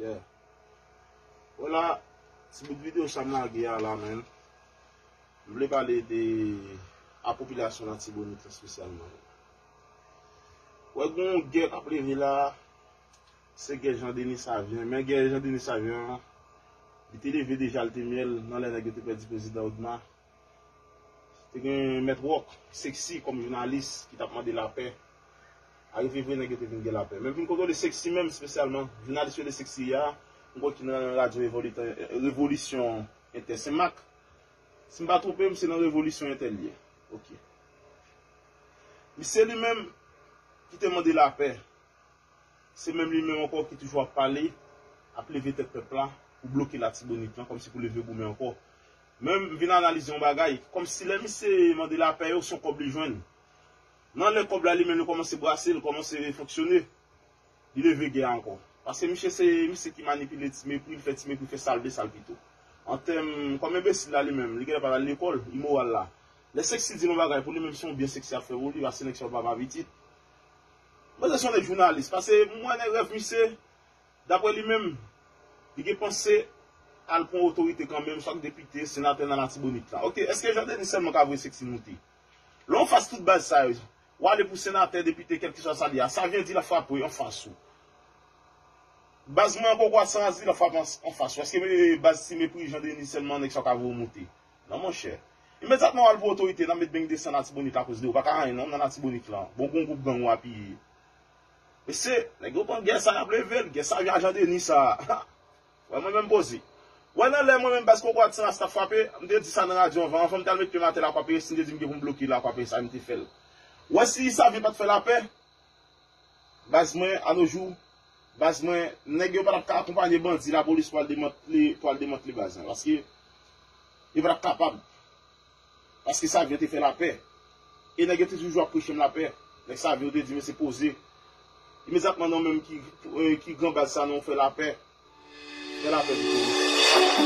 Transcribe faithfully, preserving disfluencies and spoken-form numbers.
Yeah. Vwala, ti bout videyo sa m lage a la, menm. M vle pale de a popilasyon Latibonit espesyalman. Wè, gen yon gè k ap leve la, se gè Jean Denis Savien. Men gè Jean Denis Savien an, li te leve deja, li te myèl nan lè nèg yo te pèdi prezidan Odma. Te gen Mèt Wòk, Sexy kòm jounalis ki t ap mande lapè. Arive vre, nèg yo te vin gen lapè. Men pou n kontwole Sexy menm espesyalman, jounalis yo de Sexy a, m kwè ki nan radyo Revolit-, Revolisyon Entè Senmak. Si m pa twonpe m, se nan Revolisyon Entè l ye. Ok. Misye li menm ki te mande lapè, se menm li menm ankò ki toujou ap pale, ap leve tèt pèp la pou bloke Latibonit lan, kòmsi pou leve goumen ankò. Men m vin analize yon bagay, kòmsi lè misye mande lapè yo, se yon kòb li jwenn. Nan lè kòb la li menm li kòmanse brase, li kòmanse fonksyone, li leve gè a ankò. Paske misye se misye ki manipile Ti Mepri, li fè Ti Mepri fè sa l vle, sa l pito. An tèm, kòm enbesil la li menm, li genlè pa t al lekòl, imoral la. Lè Sexy di l yon bagay, pou li menm se yon byen Sexy ap fè pou li, paske nèg sa yo papa pitit. Mwen se yon nèg jounalis, paske m wè nan rèv misye, daprè li menm, li gen panse al pran otorite kanmenm, swa k depite, senatè nan Latibonit la. Ok, èske Jean Denis sèlman ka voye Sexy moute? Lè w anfas tout baz sa yo, w ale pou senatè, depite, kèlkeswa sa l ye a, Savien di l ap frape w anfas ou. Baz mwen ankò Kwasans di l ap frape an, anfas ou. Èske, eh, baz Ti Mepri, Jean Denis sèlman nèg sa yo ka voye w moute? Non, monchè. Imedyatman w al pou otorite, n ap met beng desann Latibonit la akoz de ou. Pa ka anyen non, nan Latibonit lan. Bon, gon gwoup gang ou apiye. Mesye, nèg yo pran gè sa, y ap leve l. Gè sa, vye ajan Denis sa. Wè, mwen menm poze. Wè, nan lè mwen menm baz Kokorat San Rasta frape, m te di sa nan radyo anvan. Anvan m t al met pye m atè Lakwa Peyes, m te di m gen pou m bloke Lakwa Peyes, sa m te fè l. Wè, si Savien pa t fè lapè, baz mwen, anojou, baz mwen, nèg yo pa t ap ka akonpanye bandi, lapolis pou al demantle, pou al demantle baz lan. Paske, yo pa t ap kapab. Paske Savien te fè lapè. E nèg yo te toujou ap preche m lapè. Nèg Savien yo te di, mesye poze. Imedyatman, non menm ki, eh, ki gran baz sa, non, fè lapè. Fè lapè pou Kokorat.